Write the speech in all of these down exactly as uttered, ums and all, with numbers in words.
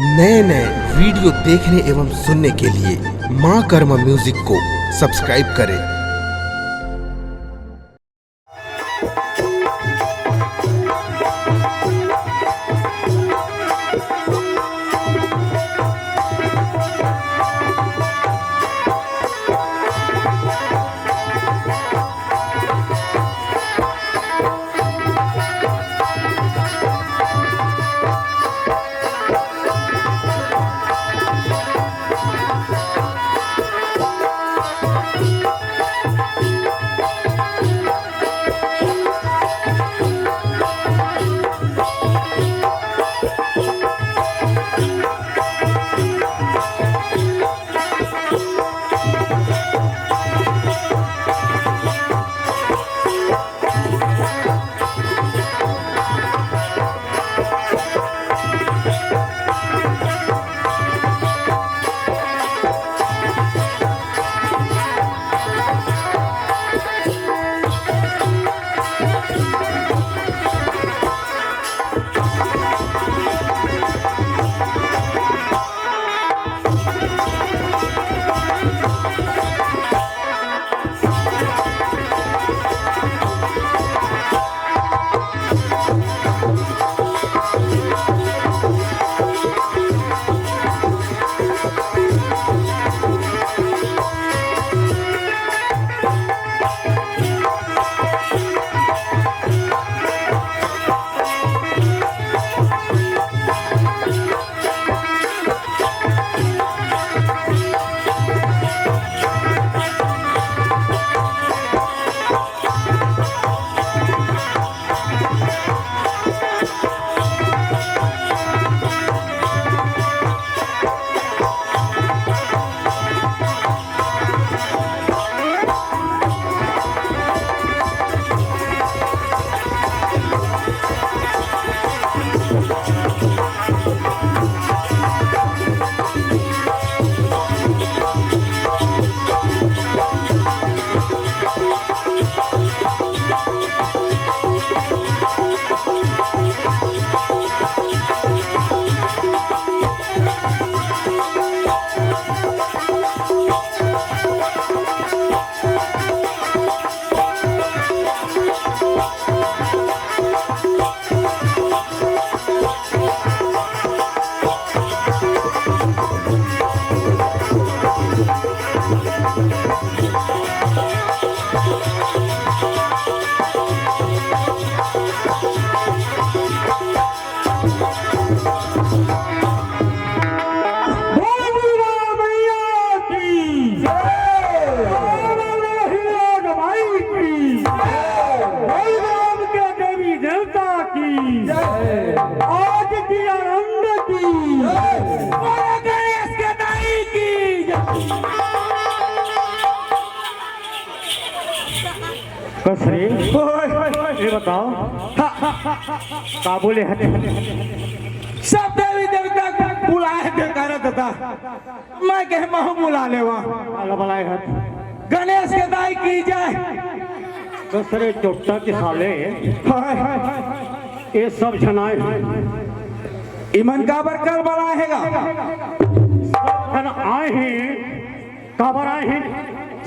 नए नए वीडियो देखने एवं सुनने के लिए माँ कर्मा म्यूजिक को सब्सक्राइब करें। बोल दुर्गा मैया की जय। बोल दुर्गा मैया की जय। बोल राम के देवी देवता की जय। आज की आनंद की जय। बोल गणेश के दाई की जय। कस रे? ओए, ये बताओ। हाँ, हाँ, हाँ, हाँ। का बोले हते? सब देवी देवता बुलाए थे, करत था। मैं कहे, महू बुला लेवा। काला बुलाए हत? गणेश के दाई की जय। कस रे चोट्टा के साले। हाय। ये सब झन आए हे। इमन काबर कर बुलाए हे गा? सब झन आए हे। काबर आए हे?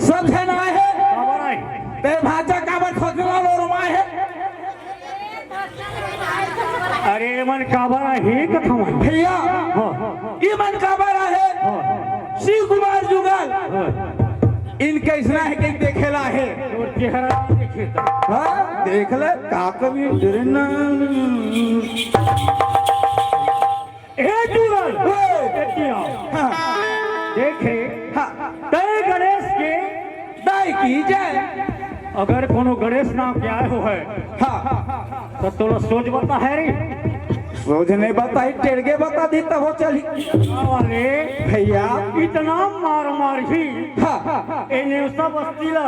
सब झन आए हे। काबर आए हे? ते भांचा काबर खोखला लोरमाए हे? अरे, एमन काबर आए हे कथंव? भैया, हाँ। इमन काबर आए हे? हाँ। शिव कुमार जुगल। हाँ। इन कइसना हे कहि देखे ला हे। तोर चेहरा देखे त। हाँ, देख ले, का कभी डरना। ए जुगल, ओए! ए किया। हाँ। देखे, हाँ। तय गणेश के दाई की जय। अगर कोनो गणेश नाम के आए हो है, हाँ। तो तोला सोच बता है रे। सोच नहीं बताही, टेड़गे बता दी तब हो चली। वाले भैया। इतना मार मार ही। हाँ। ए नेवसा बस्ती ला।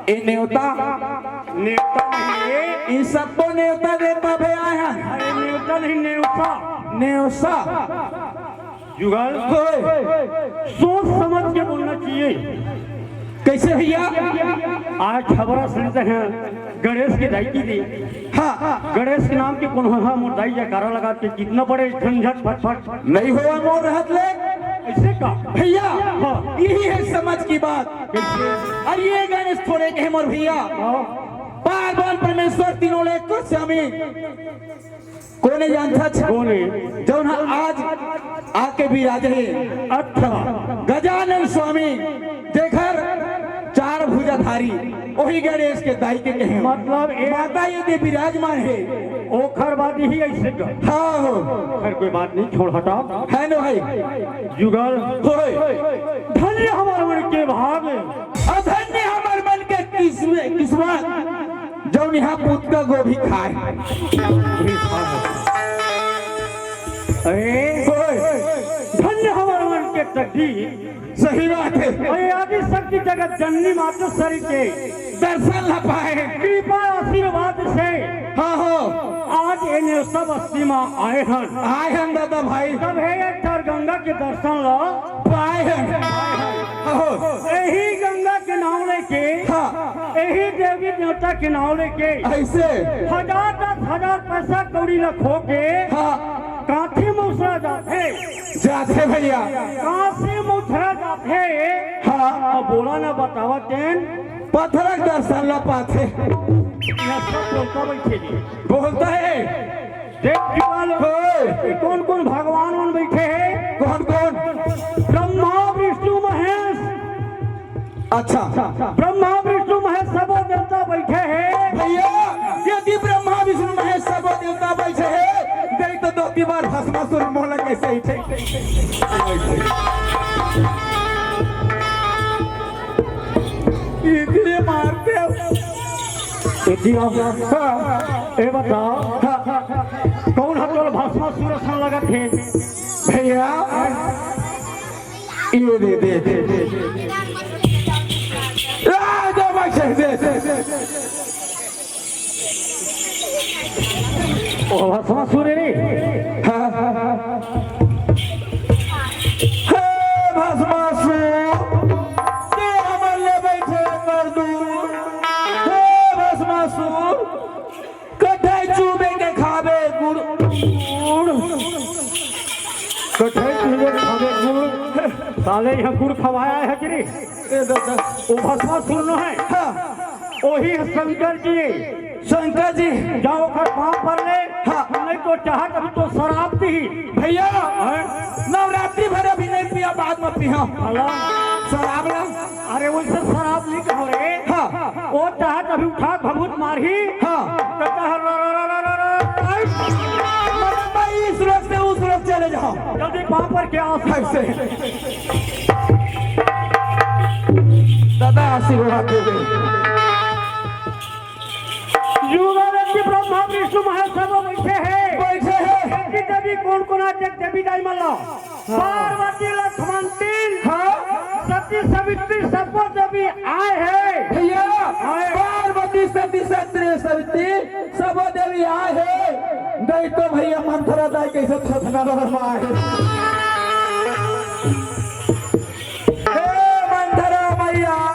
ए नेवता। नेवता नहीं है। इन सबको नेवता देता भैया है। अरे नेवता नहीं, नेवसा। नेवसा। जुगल। ओए। सोच समझ के बोलना चाहिए। कैसे भैया? आज खबर सुनते हैं गणेश की दाई की दी। हाँ। गणेश के नाम के कोनो ह मोर दाई जयकारा लगा के कितना बड़े झंझट फटफट। नहीं होवा मोर रहत ले। ऐसे का? भैया, हाँ। यही है समझ की बात। कैसे? अरे ये गणेश थोड़े के मोर भैया। हाँ। पार्वण परमेश्वर तीनों ले को स्वामी। कोने जानता छ? कोने? जौन ह आज आके विराजे हे। अच्छा। गजानन स्वामी, जेकर चार भुजाधारी, वही गणेश के दाई के कहे। मतलब ए- माता ये दे विराजमान हे। ओखर बाद ही ऐसे कर। हाँ हो। खैर कोई बात नहीं, छोड़ हटा। है ना भाई? जुगल। होय। धन्य हमार मन के भाग। अधन्य हमार मन के किस्म-, किस्मत। जौन यहाँ पूत का गोभी खाए। अरे, होय। धन्य हमार मन के तकदीर। सही बात है। अरे, आदि शक्ति जगत जननी माता सरी के दर्शन ला पाए। कृपा आशीर्वाद से हाँ हो। आज एने सब अस्ती मा आए हन। आए हन दादा भाई। सब हे एक ठर गंगा के दर्शन ला पाए हन। हाँ हो। यही गंगा के नाम लेके हाँ। यही देवी देवता के नाम लेके ऐसे हजार दस हजार पैसा कौड़ी ल खो के हाँ। काठी मुसरा जाथे। जाथे भैया। काशी मुसरा जाथे। हाँ। अब बोला ना बतावा तेन। पत्थर के दर्शन ला पाथे। यह सब बोलता बैठे जी। बोलता है। देख जुगल। होय। कौन कौन भगवान मन बैठे हैं? कौन कौन? ब्रह्मा विष्णु महेश। अच्छा। ब्रह्मा विष्णु महेश सबो देवता बैठे हैं। भैया, यदि ब्रह्मा विष्णु महेश सबो देवता बैठे हैं, देख तो दो तीन बार भस्मासुर मोला कैसे ही थे। इतने मारते हो। इतने, हाँ। ए बताओ, हाँ। कौन ह तोर भस्मासुर असन लगत हे? भैया, ये दे, दे, दे, दे। आ, दे भाई, दे, दे, दे। ओ, भस्मासुर रे। हाँ, हाँ, हाँ। हे भस्मासुर, ते हमर ले बैठे कर दू। हे भस्मासुर, कठई चूबे के खाबे गुड़, गुड़। कठई चूबे के खाबे गुड़। साले यहाँ गुड़ खवाया है कि नहीं? ए दादा। वो भस्मासुर न है। हाँ। वही है शंकर जी। शंकर जी। जाओ ओकर पाँव पर ले। हाँ। नहीं तो चाहत अभी तो शराब दी। भैया, हैं? नवरात्रि भर अभी नहीं पिया, बाद में पिया। भला। शराब ला। अरे वैसे शराब नहीं कहो रे। हाँ। वो चाहत अभी उठा भभूत मारही। हाँ। तो कह, "रा, रा, रा।" मैं इस रोड से उस रोड चले जाओ। जल्दी पाँव पर क्या आशीर्वाद? ऐसे। दादा आशीर्वाद दे दे। युगा व्यक्ति ब्रह्मा विष्णु महेश सब बैठे हैं। बैठे हैं। देवी कौन कौन आज देवी दाई मन ला? पार्वती लक्ष्मण तीन, हाँ। सती सावित्री सबो देवी आए हैं। भैया, आए। पार्वती सती सावित्री सबो देवी आए हैं। नहीं तो भैया मंथरा दाई कैसे थोथना रहमा है। हे मंथरा मैया,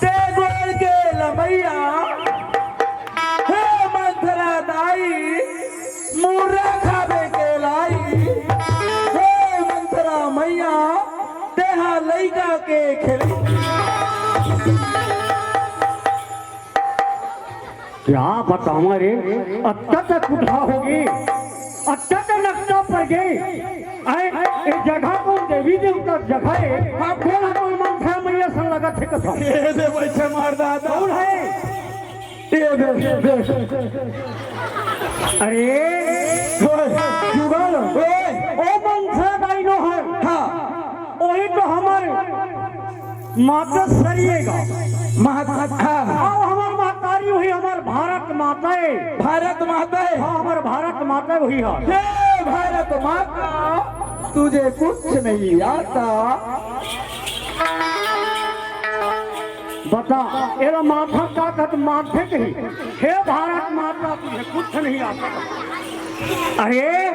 ते गोड़ के लमैया, हे मंथरा दाई, मुर्रा खाबे के लाई। हे मंथरा मैया, तेहा लइका के खेल। क्या बतावा रे, अत्ता तक उठा होगे, अत्ता तक नक्शा पर गे। आए, ए जगह कौन देवी देवता जगह है? हाँ, कौन कौन मंथरा मैया सन लगत है कथा? ये दे बैठे मार दादा। कौन है? ये दे, दे। अरे, ओए, जुगल। ओए। ओ मंथरा दाई नो है। हाँ। वही तो हमारे माता सरिएगा। माता, हाँ। आओ हमार महतारी वही हमार भारत माता है। भारत माता है। हाँ, हमार भारत माता वही है। हे भारत माता, तुझे कुछ नहीं आता। बता, एला माथा का कहत माथे कही। हे भारत माता, तुझे कुछ नहीं आता। अरे,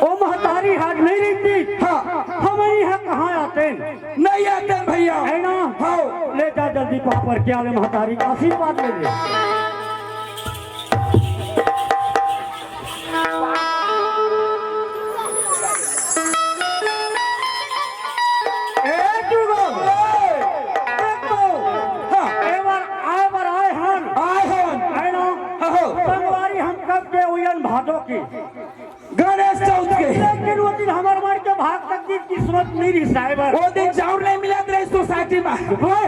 ओ महतारी हाथ नहीं रहती। हाँ। हम यहाँ कहाँ आते? नहीं आते भैया। है ना? पापर के आले महतारी का आशीर्वाद ले ले। ए जुगल, ए, देख तो, हाँ। ए बार आए, बार आए हन। आए हन। आए ना। हाँ हो। संगवारी हम कब के उयन भादो की। गणेश चौथ के। लेकिन वो दिन हमर मन के भाग तकदीर किस्मत नहीं रही साहेब। वो दिन चाउर नहीं मिलत रही सोसाइटी में। ओए।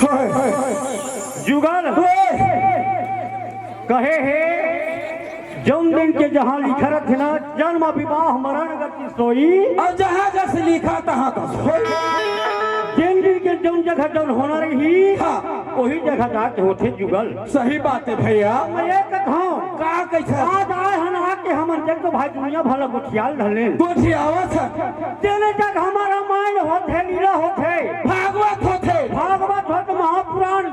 ओए। जुगल। ओए। कहे हे, जौन दिन के जहाँ लिखा रथे ना, जन्म विवाह मरण गति सोई। अउ जहाँ जस लिखा तहाँ तस होई। जेन दिन के जौन जगह जौन होना रही, हाँ। वही जगह जाके होथे जुगल। सही बात हे भैया। मैं ये कहत हँव, का कहिथे? आज आए हन आके हमन जग तो भाई दुनिया भला गोठियाल धलेन। गोठियावत हे। तेने जग हमर रामायण होथे, लीला होथे। भागवत होथे। भागवत होथे, महापुराण।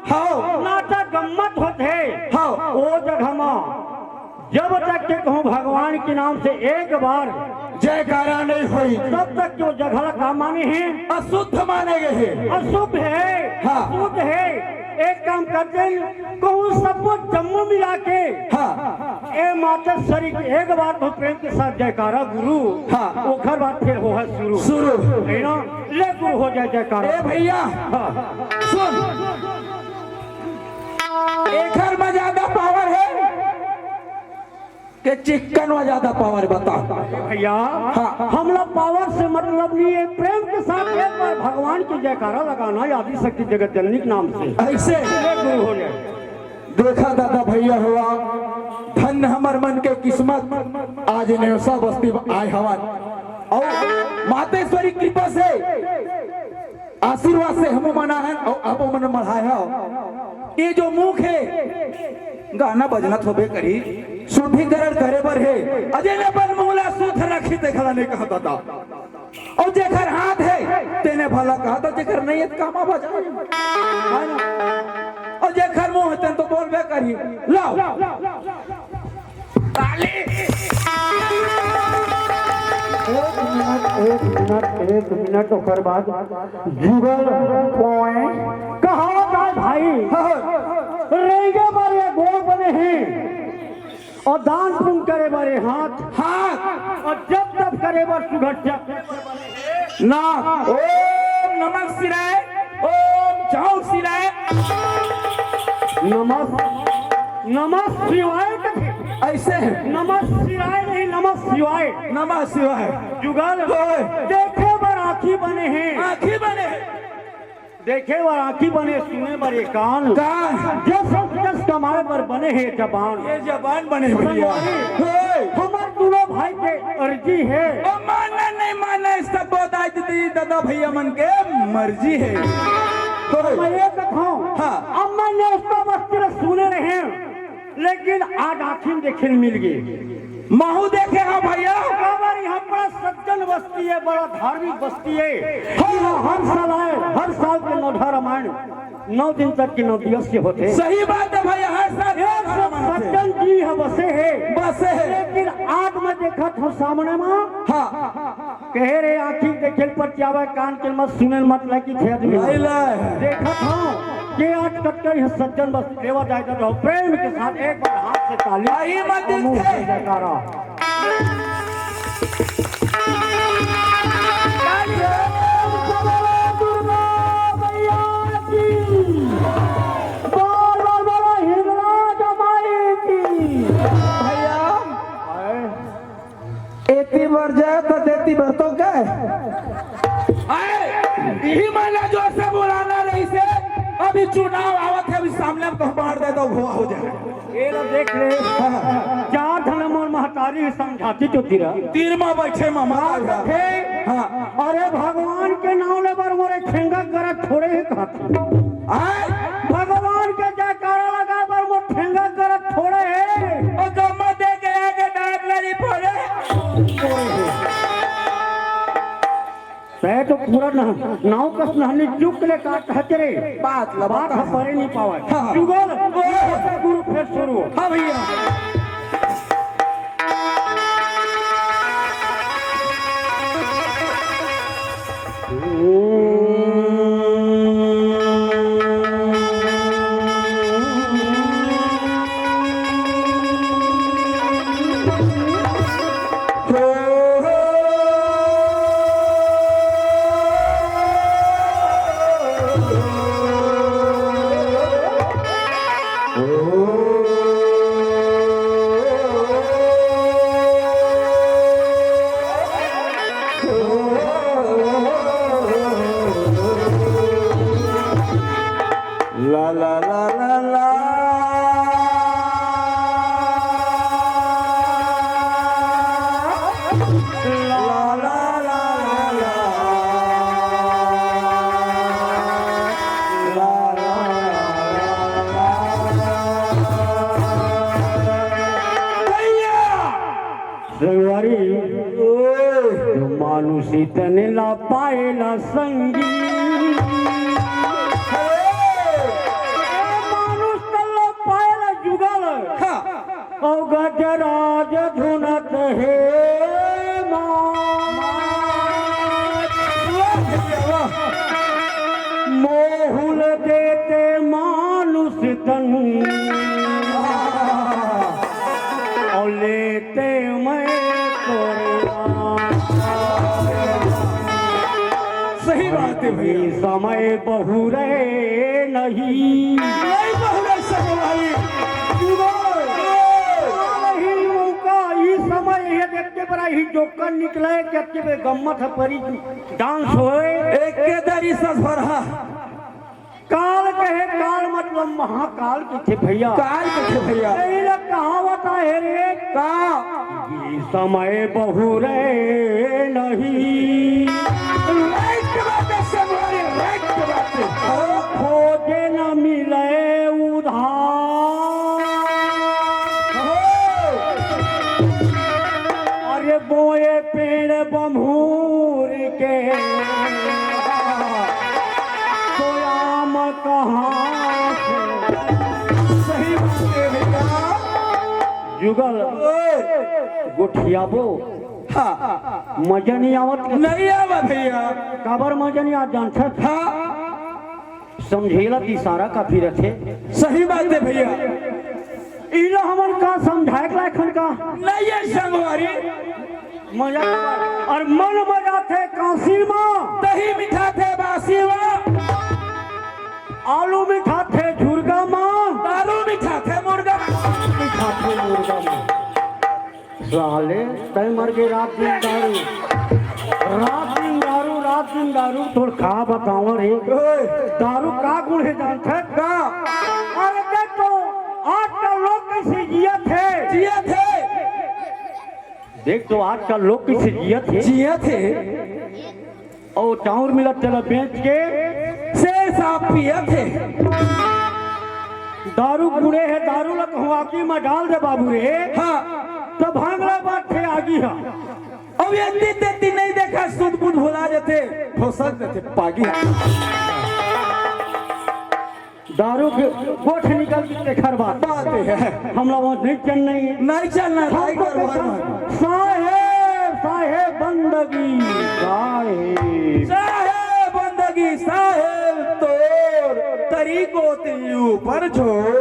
हाँ। नाटक गम्मत होथे। हाँ। ओ जगह म जब तक के कहूँ भगवान के नाम से एक बार जयकारा नहीं होई। तब तक के वो जगह ला का माने हे? अशुद्ध माने गए हे। अशुभ हे, हाँ। अशुद्ध हे। एक काम करते हैं, कहूँ सबो जम्मो मिला के हाँ। ए मातेश्वरी के एक बार तो प्रेम के साथ जयकारा गुरु, हाँ। ओकर बाद फिर हो है शुरू। शुरू। है ना? ले गुरु हो जाए जयकारा। ए भैया, हाँ। सुन, एखर में ज्यादा पावर हे के चिक्कन में ज्यादा पावर, बता। भैया, हाँ। हमला पावर से मतलब नहीं है, प्रेम के साथ एक बार भगवान की जयकारा लगाना, आदि शक्ति जगत जननी के नाम से। ऐसे? ले गुरु हो जाए। देखा दादा भैया हुआ, धन्य हमर मन के किस्मत, आज नेवसा बस्ती में आए हवन। अउ मातेश्वरी कृपा से, आशीर्वाद से हमू मन आए हन अउ आप मन मढ़ाए हव। ये जो मुख हे, गाना बजना थोबे करी, शुद्धिकरण करे बर हे। अजय ने अपन मुंह ला शुद्ध रखी, देखला नहीं कहा दादा। अउ जेकर हाथ हे, तेने भला कहा, त जेकर नहीं हे, त कामा बजा। है ना? अउ जेकर मुंह हे, तेन तो बोलबे करही। लाओ। ताली। एक मिनट, एक मिनट, एक मिनट, ओकर बाद जुगल पोए। कहावत हे भाई, हाँ। रेंगे बर ये गोड़ बने हे। अउ दान पुण्य करे बर ये हाथ। हाथ। अउ जप तप करे बर सुघर चप। ना। ओम नमः शिवाय। ओम झाऊ शिवाय। नमः, नमः शिवाय कथे। ऐसे हे। नमः शिवाय नहीं, नमः शिवाय। नमः शिवाय। जुगल। ओए। देखे बर आँखी बने हे। आँखी बने हे। देखे बर आँखी बने, सुने बर ये कान। कान। जस जस कमाए बर बने हे जबान। ये जबान बने भैया। संगवारी, हे। हमर दूनों भाई के अर्जी हे। ओ माने नहीं माने, सब बताई दीदी, दादा भैया मन के मर्जी हे। तो मैं ये कथौं, हाँ। अब मैं नेवसा बस्ती ला सुने रहेंव, लेकिन आज आँखी में देखे मिल गे। महू देखे हँव भैया। काबर इहाँ बड़ा सज्जन बस्ती हे, बड़ा धार्मिक बस्ती हे। हाँ। इहाँ हर साल आए, हर साल के नवधा रामायण नौ दिन तक के नौ दिवस के होथे। सही बात हे भैया, हर साल एक सौ सज्जन जी ह बसे हे। बसे हे। लेकिन आज मैं देखत हँव सामने मा। हाँ। कहे रे आँखी देखे ल पतियावय, कान के मत सुने ल मत लगी थे आदमी। नहीं ले। देखत हँव के आज कतका इहाँ सज्जन बस सेवा जाए जात हो, प्रेम के साथ एक बार हाथ से ताली अही मत और मुंह दिखे। से जयकारा। ताली। बोलो दुर्गा मैया की। बोल, बोल, बोलो हिंगला जमाई की। भैया। आए। एती बर जाए त देती बर तो गए। आए, इही मन ला जोर से बुलाना रहिसे। अभी चुनाव आवत हे, अभी सामने में तो मार दे तो भुआ हो जाए। ये ला देख ले। हाँ। चार झन मोर महतारी समझाती जो तीरा। तीर में बैठे मामा। हाँ। अरे भगवान के नाम ले बर मोरे ठेंगा गरज थोड़े हे कहत। आय? भगवान के जयकारा लगाए बर मोर ठेंगा गरज थोड़े हे। ओ गम्मा दे के आगे डांट लड़ी पड़े। तै तो पूरा न-, नाव कस नहनी चुक ले का कहते रे। बात ला बात बता। हम परे नहीं पावे। हाँ। जुगल, गुरु फेर शुरू। हाँ भैया। ला, ला, ला, ला, ला। ला, ला, ला, ला, ला। भैया! संगवारी, ओए! मानुष तन ला पाए ला संगी। हे! मानुष तन ला पाए ला जुगल। हाँ। अउ गजराज धुनत हे माँ। वाह भैया, वाह। मोहुल देते मानुष तन, अउ लेते मैं तोरे नाम। सही बात है भैया। समय बहुरे नहीं। नहीं बहुरे समय भाई। नहीं मौका, ई समय हे, देखते बड़ा ही जोकर निकले, देखते बे गम्मत है परी, डांस होए। एक के दरी ससुरहा। काल कहे, काल मतलब महाकाल कथे भैया। काल कथे भैया। यही लोग कहावत आहे रे। का? ई समय बहुरे नहीं। राइट बात है संगवारी, राइट बात है। खोजे न मिले उधार। हो। अरे बोए पेड़ बम्हूर के, तो आम कहाँ से? सही बात है भैया। जुगल ओए। गोठियाबो। हाँ। मजा नहीं आवत। नहीं आवा भैया। काबर मजा नहीं आ जानथस? हाँ। समझेला त इशारा काफी रथे। सही बात है भैया। इला हमन का समझाए के लायक हन का? नहीं है संगवारी। मजा और मन मजा थे काशी माँ। दही मिठाथे बासी माँ। आलू मिठाथे झुरगा माँ। दारू मिठाथे मुर्गा। मिठाथे मुर्गा माँ। साले, तैं मर गे रात दिन दारू, रात दिन दारू, रात दिन दारू। तोर का बतावं रे? ओए। दारू का गुण हे जानथस? का? अरे देख तो, आजकल लोग कइसे जियत हे। जियत हे। देख तो, आजकल लोग कइसे जियत हे। जियत हे। अउ चाउर मिलत तेला बेच के शेर साहब पियत हे। दारू गुड़े हे, दारू ला कहूँ आगी म डाल दे बाबू रे। हाँ। त भांगला बात थे आगी हा। अब एती तेती नहीं देखा, सुध बुध भुला जथे, भोसक जथे पागी हा। दारू के गोठ निकल के तेखर बात। बात है। हमला वहाँ नहीं चलना ही। नहीं चलना, हमको भाई, घर भर में। साहेब, साहेब बंदगी, साहेब। साहेब बंदगी, साहेब तोर, तरीको ती ऊपर झोर।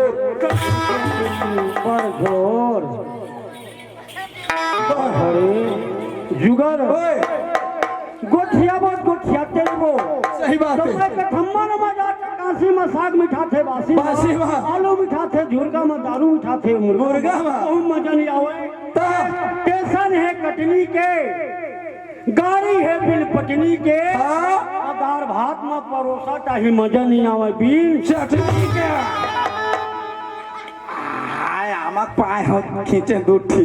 ऊपर झोर। अरे, जुगाड़। ओए। गोठिया बात गोठिया तेरे वो। सही बात है। तो मैं कथम्मा न मजा काशी में साग मिठाथे बासी में। बासी में। आलू मिठाथे, झुरगा में दारू मिठाथे, मुर्गा में। मुर्गा में। कहूँ मजा नहीं आवे। ता। टेसन हे कटनी के, गाड़ी हे बिन पटनी के। हाँ। आ दार भात में परोसा चाही मजा नहीं आवे बिन चटनी के। आय, आमक पाए हो खींचे दूठी।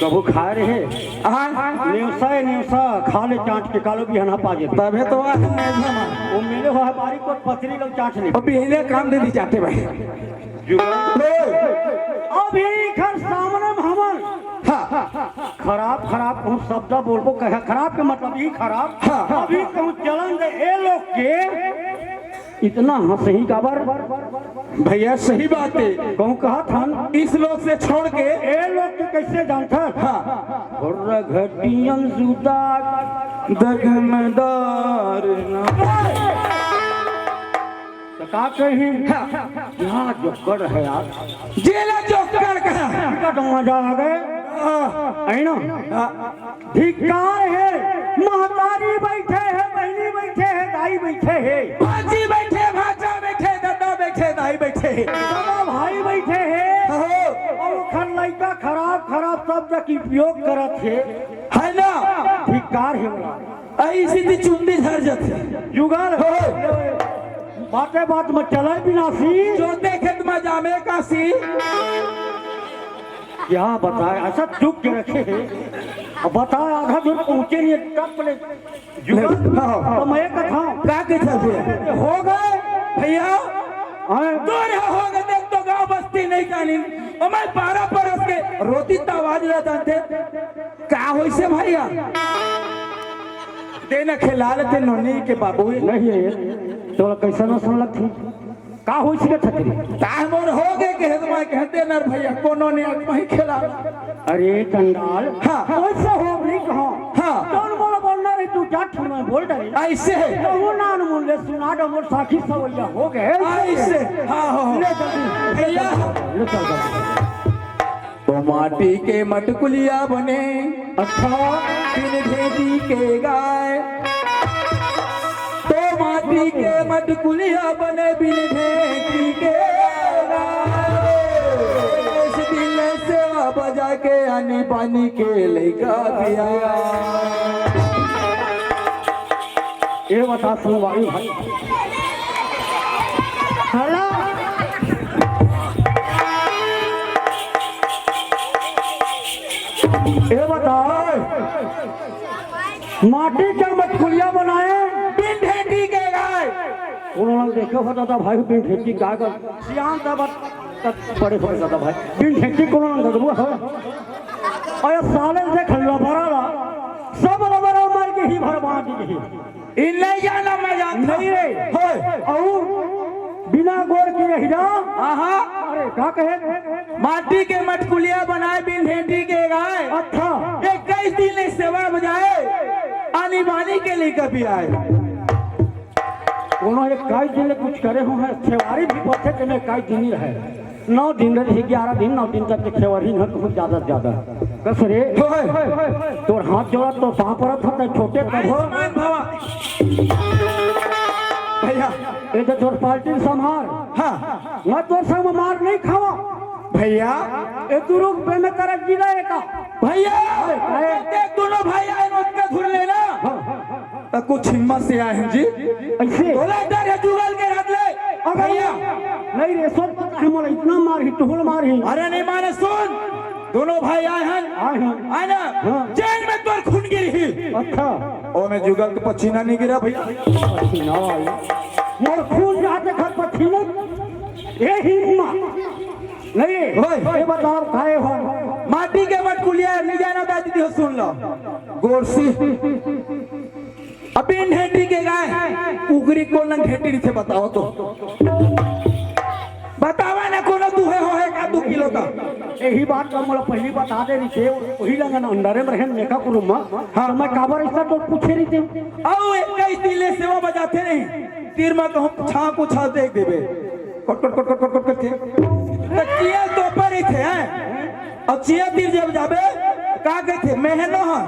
कभू खाए रहे? हाँ। नेवसा ए नेवसा, खा ले चाट के, कालो बिहनहा पा जेबे। तभे तो आज नेवसा मा। वो मिले हो है बारी को पथरी लोग चाट ले। अब बिहने काम दे दी चाटे भाई। जुगाड़। अभी खर सामने में हमन। हाँ। खराब, खराब कहूँ शब्द बोलबो, कहे खराब के मतलब ई खराब। हाँ। अभी कहूँ चलन दे ए लोग के। इतना हंसही काबर? भैया, सही बात है। कहूँ कहा था न? इस लोग से छोड़ के ए लोग के कैसे जानता? हाँ। और घटियन जुदा दगमदार ना। तो का कही? हाँ। यहाँ जोकर है यार। जेला जोकर कहा। का तो मजा आ गए। हाँ। है ना? हाँ। धिक्कार हे, महतारी बइठे हे, बहिनी बइठे हे, दाई बइठे हे। भांजी बइठे, भांचा बइठे, ददा बइठे, दाई बइठे हे। ददा भाई बइठे हे। हो। अउ ओखर लइका खराब, खराब शब्द के उपयोग करत हे। है ना? धिक्कार हे ओला। अइसे ती चुंदी झर जथे। जुगाड़ हो। बाते बात में चले बिनासी। जोते खेत में जामे कासी। क्या बताए, ऐसा चुप के रखे हे। अब बताए, आधा दूर पहुंचे नहीं, टप ले जुगाड़। हाँ। तो मैं कथा। का के चलते? हो गए भैया। हाँ। तोर हो गए, देख तो गांव बस्ती नहीं जानी। और मैं बारह बरस के रोती तो आवाज ला जानते। का होइसे भैया? देना खिला लेते नोनी के बाबू। नहीं है, तो कैसा ना सुन लगती। का होइस के छतरी? ताह मोर हो गे के हेत मैं कहते नर भैया, कोनो ने आत्मा ही खेला। अरे चंडाल, हाँ। कैसे हो भी कहो? हाँ। कौन बोल बोलना रे तू, जाट में बोल डरे। ऐसे है। तो वो नान मुन ले सुना दो, मोर साखी सवैया हो गए। ऐसे। हाँ, हाँ, हाँ। ले जल्दी। भैया। ले चल जल्दी। तो माटी के मटकुलिया बने। अच्छा। बिन ढेंकी के गाय। तो माटी के मटकुलिया बने बिन ढेंकी के गाय। इस दिन सेवा बजा के आनी पानी के लइका पिया। ये बता सुन भाई, भाई। हेलो। ये बता, माटी के मटकुलिया बनाए, बिन ढेंकी के गाय। उन्होंने देखे हो दादा भाई, बिन ढेंकी का कर, सियान था बस, बड़े हो दादा भाई, बिन ढेंकी को उन्होंने गदबुआ हो। अरे साले देख लबरा ला, सब लबरा मार के ही भर बांध दी। ई नहीं जाना मैं जानता। नहीं रे। होय। अऊ बिना गोर के रही जा। आहा। अरे का कहे? माटी के मटकुलिया बनाए बिन ढेंकी के गाय। अच्छा। इक्कीस दिन ले सेवा बजाए, आनी बानी के लिए कभी आए। कोनो इक्कीस दिन ले कुछ करे हो है, छेवारी भी पथे के इक्कीस दिन ही रहे। नौ दिन रही, ग्यारह दिन, नौ दिन तक के खेवरही न, तुम ज्यादा से ज्यादा। कस रे? होय। तोर हाथ जोड़ा, तोर पाँव परत हो, तैं छोटे तब हो। आयुष्मान भवा। भैया। ये तो तोर पार्टी संभार। हाँ। मैं तोर संग मार नहीं खावा। भैया। ये तू रुक बे, मैं तेरा जिला एका। भैया। अरे, अरे। देख, दोनों भाई आए, नोट का धुर लेना। हाँ, हाँ, हाँ। त कुछ हिम्मत से आए हैं जी। ऐसे? बोला डर है जुगल के रख ले। अगर भैया। नहीं रे, सोच पता है मोला इतना मार ही, टोल मार ही। अरे नहीं माने, सुन। दोनों भाई आए हैं। आए हैं। आए ना? हाँ। जेल में तोर खून गिरी ही। अच्छा। ओ में जुगल के पसीना नहीं गिरा भैया। पसीना आया। मोर खून जाते खर पसीना। ये हिम्मत। नहीं, ओए। ये बताओ, खाए हो? माटी के मटकुलिया, नहीं जाना दादी हो, सुन लो। गोरसी। अभी ढेंकी के गाय, उगरी कोन लंग ढेंकी रहिथे, बताओ तो। बतावा ना, कोनो दुहे हो है का दू किलो का? यही बात का मोला पहली बता दे रहिथे, वही लंगन अंदर में रहन मेका कुरुम में। हाँ। तो मैं काबर ऐसा तो पूछे रहिथे। आओ, इक्कीस दिन ले सेवा बजाते नहीं। तीर में कहूँ छाँ को छाँ देख देबे। कट, कट, कट, कट, कट, कट करके। तो चिया तो पर ही थे, हैं? अब चिया तीर जब जाबे, का कहते? मेहनो हा,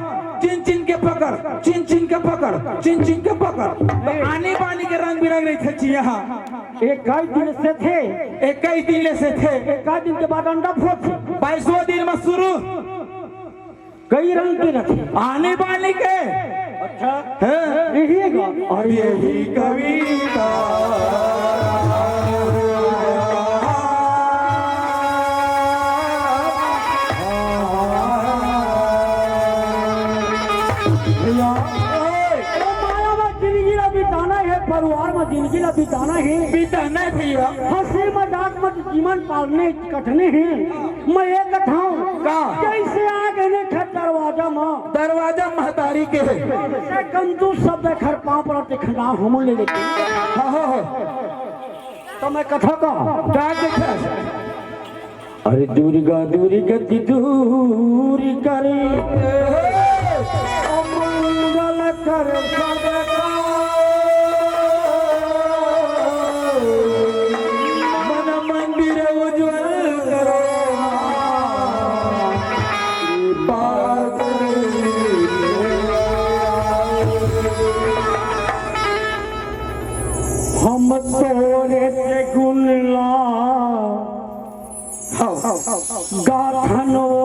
चिन चिन के पकड़, चिन चिन के पकड़, चिन चिन के पकड़। तो आनी बानी के रंग बिरंग रही थे चिया हा। इक्कीस दिन से थे। इक्कीस दिन ले से थे। इक्कीस दिन के बाद अंडा फोड़ थे। बाईसों दिन में शुरू। कई रंग के रथे। आनी बानी के। अच्छा। हैं? यही है गा। और यही कविता। भैया, ए, माया में जिंदगी ला बिताना है, परिवार में जिंदगी ला बिताना है। बिताना है भैया। हंसी मजाक में जीवन पालने कटने हैं। मैं ये कथाऊं का? जैसे आ गए ने घर दरवाजा में। दरवाजा महतारी के। से कंजूस शब्द घर पांव पर टिकना हम ले लेते। हाँ, हाँ, हाँ। तो मैं कथा का। का कथा? अरे दुर्गा दुर्गति दूर करे, अमंगल कर सबका। मन मंदिर उज्जवल करे, कृपा करे। हम तोरे के गुण ला गाथन वो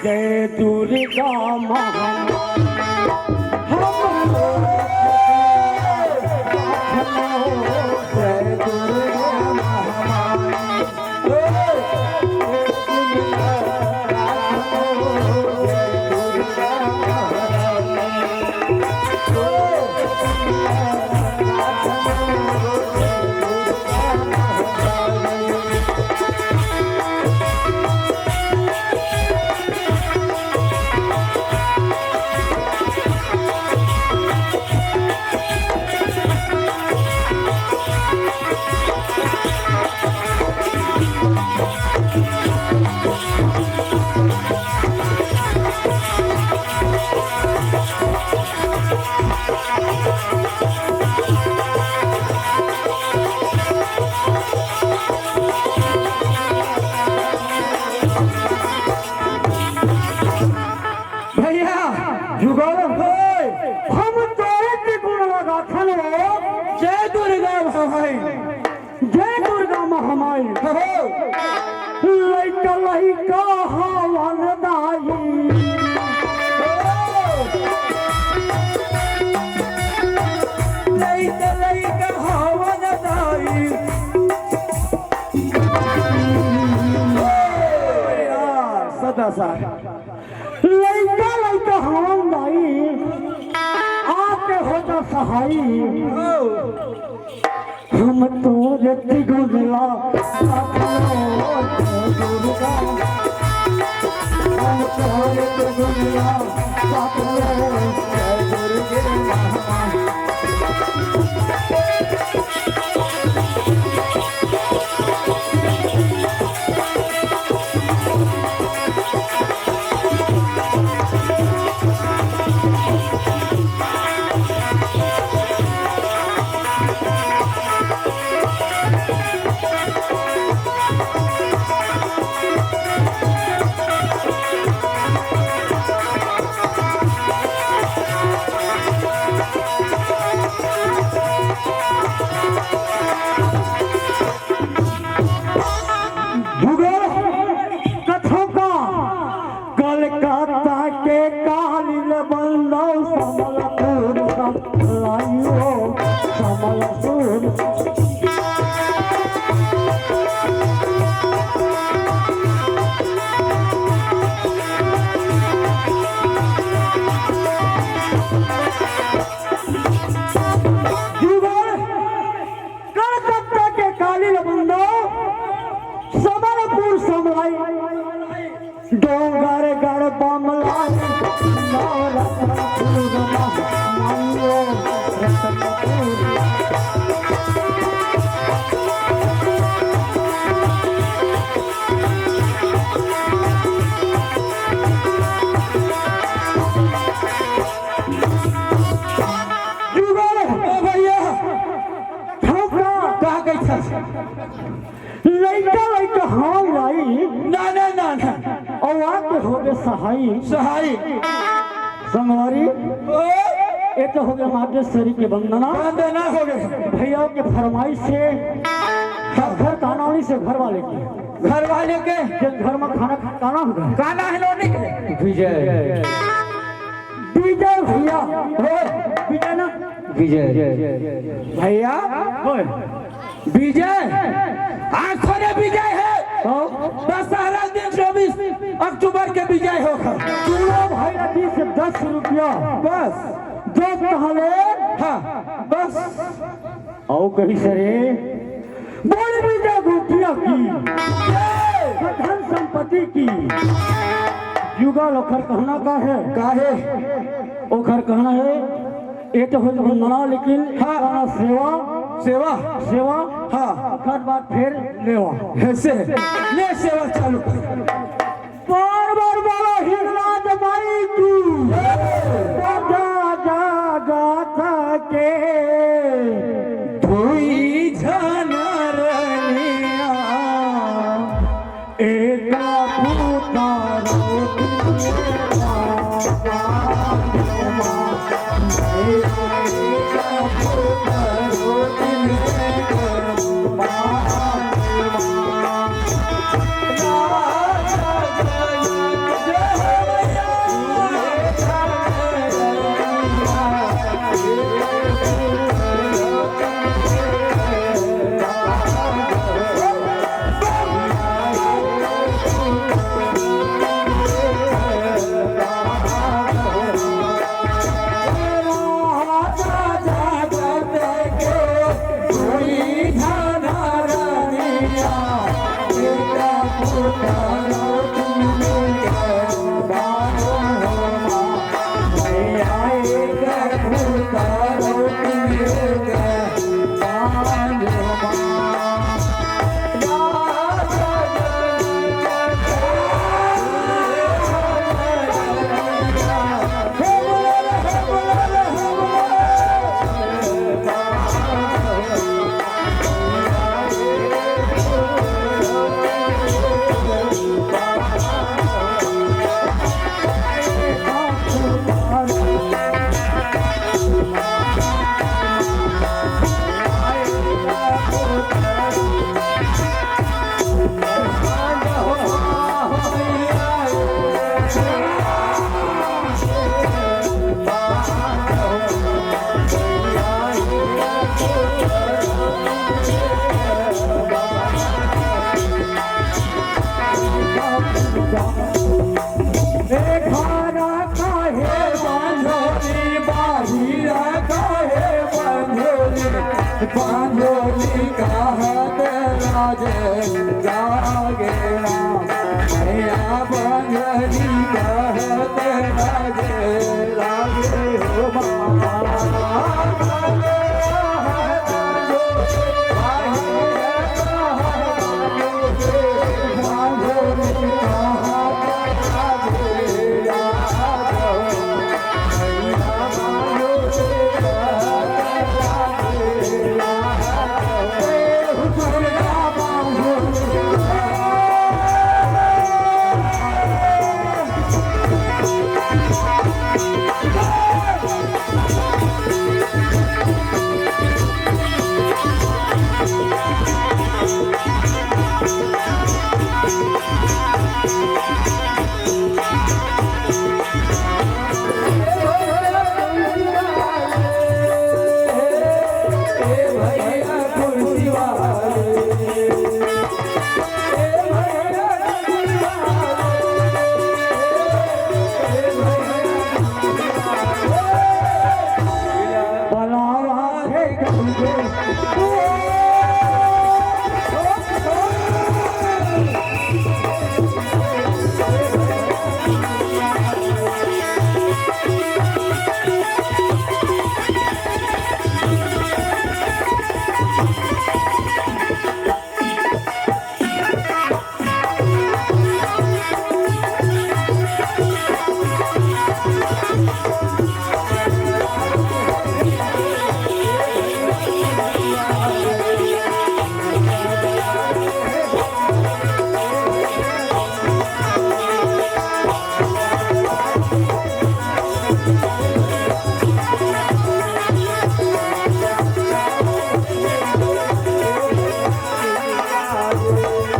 जय दुर्गा महामाई। हम जय दुर्गा महामाई। भैया, जुगाड़ होय। हम तोरे के गुण लगाथन हो। जय दुर्गा भवानी। जय दुर्गा महामाई। हो। लइका लइका हवन दाई। लइका लइका हवन दाई। सदा सहाय। लइका लइका हवन दाई, आके होता सहाई। हम तोरे तिगुन ला, हम तोरे तिगुन ला, भूगोल कथों का कलकत्ता के कालिल बंदौ समलपुर लाइयो समलपुर। जुगल कलकत्ता के कालिल बंदौ समलपुर समलाई। डोंगरगढ़ बमलाई, नौ रतनपुर मानियो रतनपुर। जुगल, ओ भैया, ठोका। का कहिथस? लइका लइका हवय भाई। ना ना ना ना। अउ आके होगे सहाई। सहाई। संगवारी, ओ। ए तो होगे मातेश्वरी के वंदना। वंदना होगे। भैया के फरमाइश से, हाँ। घर काना वाली से घर वाले के। घर वाले के? जेन घर में खाना खा-, काना होगे। काना हे लोनी के? विजय। विजय भैया। हो। विजय ना? विजय। भैया। होय। विजय, आज थोरे विजय हे। हाँ। दशहरा दिन चौबीस अक्टूबर के विजय होगा। चूड़ा भाई रखी से दस रुपया। बस। दस कहले। हाँ, बस। अउ कही सरे, बोल विजय गोपिया की, धन संपत्ति की। जुगल ओखर कहना का हे? का हे? ओखर कहना हे, ए तो होत वंदना, लेकिन हाँ। गाना सेवा, सेवा। सेवा, हाँ। ओकर बाद फिर लेवा। ऐसे, ले सेवा चालू कर। बार बार बोलो हिंगलाज माई की। जा, जा, गाथा के धुई झन रनिया। एका पुतारो बांझोली कहत लाजे लागे ना, मैया बांझोली कहत लाजे लागे हो मामा।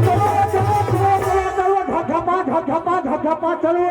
चलो, चलो, चलो, चलो, चलो, झपझपा, झपझपा, झपझपा, चलो।